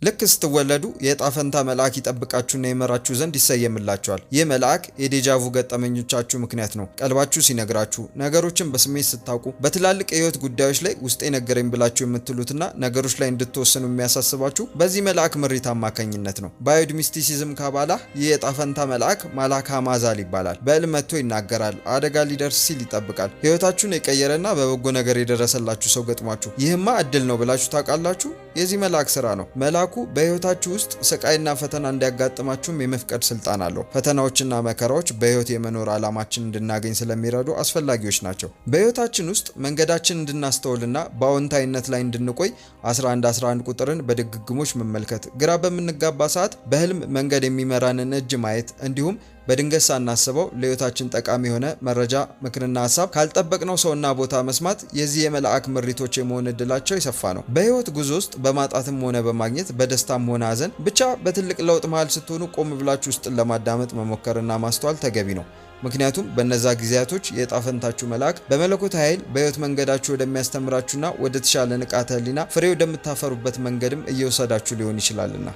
ልክ ስትወለዱ የዕጣ ፈንታ መልአክ ይጠብቃችሁና ይመራችሁ ዘንድ ይሰየምላችኋል። ይህ መልአክ የ déjà vu ገጠመኞቻችሁ ምክንያት ነው። ቀልባችሁ ሲነግራችሁ፣ ነገሮችን በስሜት ስታውቁ፣ በትላልቅ የህይወት ጉዳዮች ላይ ውስጤ ነገረኝ ብላችሁ የምትሉትና ነገሮች ላይ እንድትወስኑ የሚያሳስባችሁ በዚህ መልአክ ምሪት አማካኝነት ነው። በአይሁድ mysticism ካባላ ይህ የዕጣ ፈንታ መልአክ ማላክ ሃማዛል ይባላል። በሕልም መጥቶ ይናገራል። አደጋ ሊደርስ ሲል ይጠብቃል። ህይወታችሁን የቀየረና በበጎ ነገር የደረሰላችሁ ሰው ገጥሟችሁ ይህማ እድል ነው ብላችሁ ታውቃላችሁ? የዚህ መልአክ ስራ ነው። መልአኩ በህይወታችሁ ውስጥ ስቃይና ፈተና እንዲያጋጥማችሁም የመፍቀድ ስልጣን አለው። ፈተናዎችና መከራዎች በህይወት የመኖር ዓላማችን እንድናገኝ ስለሚረዱ አስፈላጊዎች ናቸው። በህይወታችን ውስጥ መንገዳችን እንድናስተውልና በአዎንታዊነት ላይ እንድንቆይ 11 11 ቁጥርን በድግግሞች መመልከት፣ ግራ በምንጋባ ሰዓት በህልም መንገድ የሚመራንን እጅ ማየት፣ እንዲሁም በድንገት ሳናስበው ለህይወታችን ጠቃሚ የሆነ መረጃ፣ ምክርና ሀሳብ ካልጠበቅነው ሰውና ቦታ መስማት የዚህ የመልአክ ምሪቶች የመሆን እድላቸው የሰፋ ነው። በህይወት ጉዞ ውስጥ በማጣትም ሆነ በማግኘት፣ በደስታም ሆነ ሀዘን፣ ብቻ በትልቅ ለውጥ መሃል ስትሆኑ ቆም ብላችሁ ውስጥን ለማዳመጥ መሞከርና ማስተዋል ተገቢ ነው። ምክንያቱም በእነዛ ጊዜያቶች የዕጣ ፈንታችሁ መልአክ በመለኮት ኃይል በህይወት መንገዳችሁ ወደሚያስተምራችሁና ወደ ተሻለ ንቃተ ህሊና ፍሬ ወደምታፈሩበት መንገድም እየወሰዳችሁ ሊሆን ይችላልና።